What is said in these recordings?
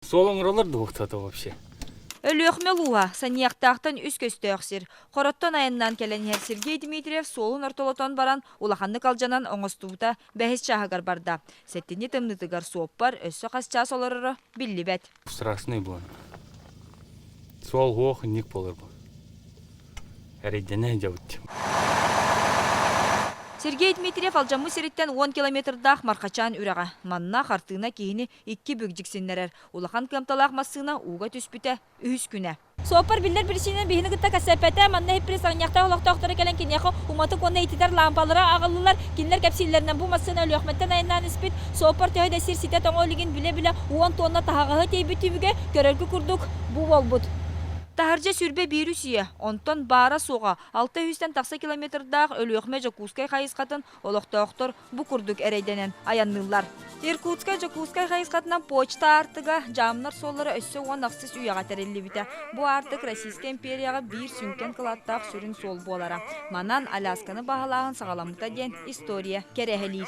Суол оҥороллор дуо кто-то вообще? Өлүөхүмэ улууһа, Санньыахтаахтан үс көстөөх сир. Хороттон айаннаан кэлэн иһэр Сергей Дмитриев суолун ортолотон баран улаханнык алдьанан оҥостубута бэһис чааһыгар барда. Сэттинньи тымныытыгар суоппар өссө хас чаас олороро биллибэт. Страшный буолан. Суол суох инник буолар бу. Эрэйдэнэ сылдьабыт. Сергей Дмитриев алдьаммыт сириттэн уон километрдаах Мархачаан үрэҕэ. Манна хартыына киһини икки бүк дьиксиннэрэр. Улахан кыамталаах массыына ууга түспүтэ үһүс күнэ. Суоппар биллэр биричиинэн биһини кытта кэпсэппэтэ. Манна иһиппит саҕынньахтаах олохтоохторо кэлэн киниэхэ уматык уонна ититэр лаампалары аҕаллылар. Кинилэр кэпсииллэринэн бу массыына Өлүөхүмэттэн айаннаан испит. Суоппар төһө да сир ситэ тоҥо илигин билэ-билэ уон туонна таһаҕаһы тиэйбит түмүгэ көрөргө курдук бу буолбут. Таһырдьа сүүрбэ биир үс үйэ, онтон баара-суоҕа алта үстэн тахса километрдаах Өлүөхүмэ-Дьокуускай хайысхатын олохтоохтор бу курдук эрэйдэнэн айанныыллар. Иркутскай-Дьокуускай хайысхатынан почта аартыга дьаамнар суоллара өссө уон ахсыс үйэҕэ тэриллибитэ. Бу аартык Российскай империяҕа биир сүҥкэн кылааттаах сүрүн суол буолара. Манан Алясканы баһылааһын саҕаламмыта диэн история кэрэһэлиир.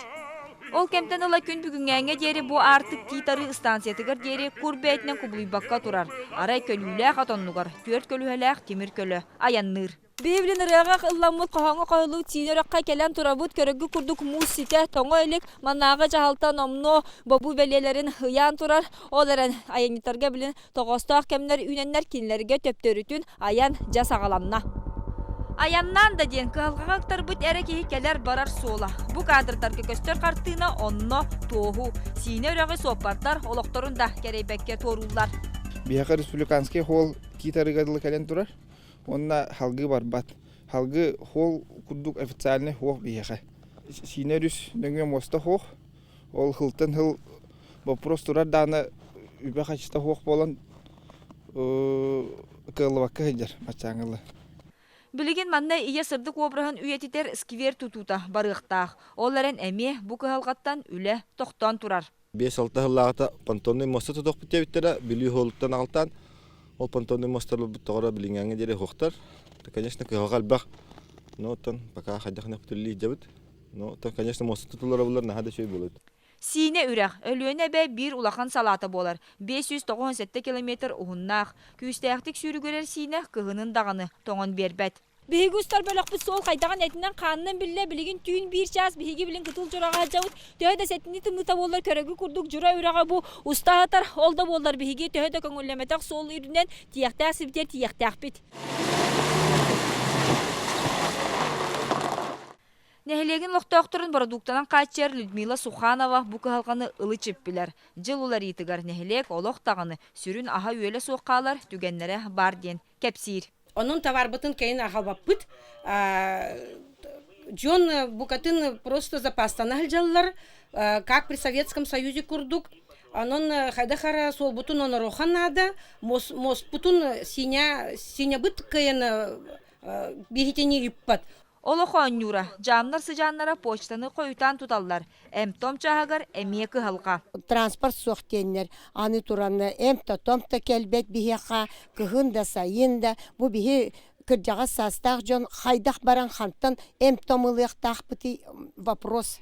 Ол кэмтэн ыла күн бүгүҥҥээҥҥэ диэри бу аартык Тиит-Арыы ыстаансыйатыгар диэри кур бэйэтинэн кубулуйбакка турар. Арай көлүүлээх от оннугар түөрт көлүөһэлээх тимир көлө айанныыр. Биһиги ырыаҕа ылламмыт хоһооҥҥо хоһулуу Сиинэ үрэххэ кэлэн турабыт, көрөргүт курдук муус ситэ тоҥо илик, маннааҕы дьаһалта номнуо бобуу бэлиэлэрин ыйаан турар. Ол эрэн айанньыттарга билин тоҕоостоох кэмнэр үүнэннэр кинилэргэ төптөрүтүн айан дьэ саҕаланна. Айаннаан да диэн кыһалҕаҕа ыктарбыт эрэ киһи кэлэр-барар суола. Бу кадрдарга көстөр хартыына онно туоһу. Сиинэ үрэҕи суоппардар олохторун да кэрэйбэккэ туорууллар. Биһиэхэ республиканский холл Тиит арыыга дылы кэлэн турар. Уонна халгыы барбат. Халгыы холл курдук официальный хуох биһиэхэ. Сиинэ өрүс нөҥүө муоста хуох. Ол хылтан хыл вопрос турар дааны үбэ-хачыта хуох буолан кыаллыбакка сылдьар баччааҥҥылы. Билигин манна ийэ сырдык обраһын үйэтитэр сквер тутуута барыахтаах. Ол эрэн эмиэ бу кыһалҕаттан үлэ тохтоон турар. Биэс-алта сыллааҕыта понтоннай муоста тутуохпут диэбиттэрэ, Бүлүү суолуттан аҕалтаан. Ол понтоннай муосталарбыт тоҕо билиҥҥээҥҥэ диэри суохтар. Конечно, кыһалҕа элбэх. Но оттон пока хайдах үлэлии сылдьабыт. Но оттон, конечно, муоста тутуллара буоллар наһаа да үчүгэй буолуо этэ. Сиинэ үрэх, Өлүөнэ эбэ биир улахан салаата буолар. 597 километр уһуннаах, күүстээхтик сүүрүгүрэр Сиинэ кыһынын даҕаны тоҥон биэрбэт. Биһиги устар бөлөхпүт суол хайдаҕын этинэн-хаанынан биллэ, билигин түүн биир чаас биһиги билин кытыл дьураҕа сылдьабыт. Төһө да сэтинньи тымныыта буоллар көрөгү курдук дьура үрэҕэ бу уста сытар. Ол да буоллар биһиги төһө да көҥүллэмэтэх суол үрдүнэн тиийэхтээх сирбитигэр тиийиэхтээхпит. Нэһилиэгин олохтоохторун бородууктанан хааччыйар Людмила Суханова бу кыһалҕаны ылы-чып билэр. Дьыл уларыйыытыгар нэһилиэк олох даҕаны сүрүн аһа-үөлэ суох хаалар түгэннэрэ баар диэн кэпсиир. Онон товарбытын кэлин аҕалбаппыт. Дьон букатын просто запастана сылдьаллар, как при Советском Союзе курдук. Онон хайдах эрэ суолбутун оноруохха наада, моспутун синя синябыт кыайан биһитини ыыппат. Олох оонньуура, дьаамнар сыдьааннара почтаны хойутаан туталлар. Эмп-том чааһыгар эмиэ кыһалҕа. Транспорт суох диэннэр аны туран эмп-тотом да кэлбэт биһиэхэ, кыһын да, сайын да. Бу биһи кырдьаҕас саастаах дьон хайдах баран хантан эмп-том ылыахтаахпытый вопрос.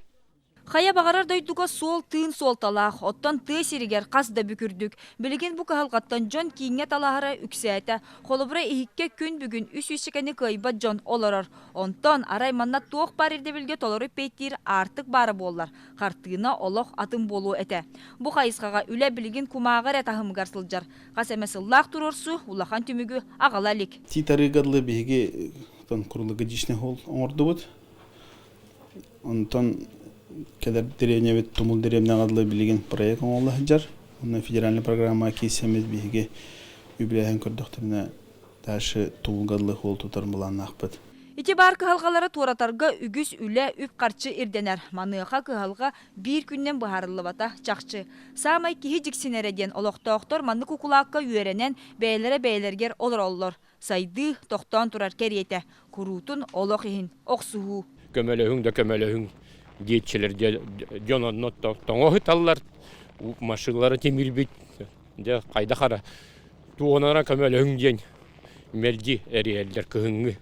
Хайа баҕарар дойдуга суол тыын суолталаах, оттон тыа сиригэр хас да бүкүрдүк. Билигин бу кыһалҕаттан дьон кииҥҥэ талаһара үксээтэ. Холобура, иһиккэ күн бүгүн үс үсчэкэни кыайбат дьон олорор. Онтон арай манна туох баар ирдэбилгэ толору эппиэттиир аартык баара буоллар, хартыына олох атын буолуо этэ. Бу хайысхаҕа үлэ билигин кумааҕы эрэ таһымыгар сылдьар. Хас эмэ сыллаах туруорсуу улахан түмүгү аҕала илик. Тиит арыыга дылы биһиги круглогодичный холл оҥордубут. Онтон кэлэр дэриэбинэбит Тумул дэриэбинэҕэ дылы билигин проект оҥоһулла сылдьар. Онно федеральнай программаҕа киирсэммит биһиги үбүлээһин көрдөхтөрүнэ дальше Тумулга дылы суол тутар былааннаахпыт. Ити баар кыһалҕалары туоратарга үгүс үлэ, үп-харчы ирдэнэр. Маныаха кыһалҕа биир күнүнэн быһаарыллыбата чахчы. Саамай киһи дьиксинэрэ диэн олохтоохтор маннык укулаакка үөрэнэн, бэйэлэрэ бэйэлэригэр олороллор. Сайдыы тохтоон турар кэриэтэ, куруутун олох иһин охсуһуу. Көмөлөһүҥ да көмөлөһүҥ диэччилэр дьон онно тоҥо сыталлар, машиналара тимирбит, дьэ хайдах ара туонара көмөлөһүҥ диэн мэлдьи эрийэллэр кыһыҥҥы.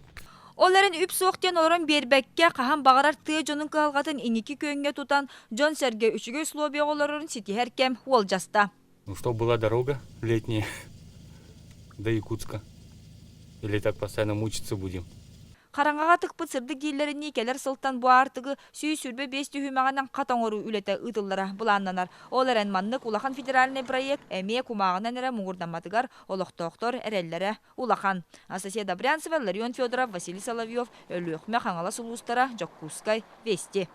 Ол эрэн үп суох диэн олорон биэрбэккэ, хаһан баҕарар тыа дьонун кыһалҕатын инники күөҥҥэ тутан, дьон-сэргэ үчүгэй условияҕа олорорун ситиһэр кэм уолдьаста. Ну, чтобы была дорога летняя до Якутска. Или так постоянно мучиться будем. Хараҥаҕа тыкпыт сырдык дииллэринии кэлэр сылтан бу аартыгы 125 түһүмэҕинэн хат оҥоруу үлэтэ ыытыллара былааннанар. Ол эрэн маннык улахан федеральнай проект эмиэ кумааҕынан эрэ муҥурдамматыгар олохтоохтор эрэллэрэ улахан. Анастасия Добрянцева, Ларион Федоров, Василий Соловьев, Өлүөхүмэ, Хаҥалас улуустара, Дьокуускай, Вести.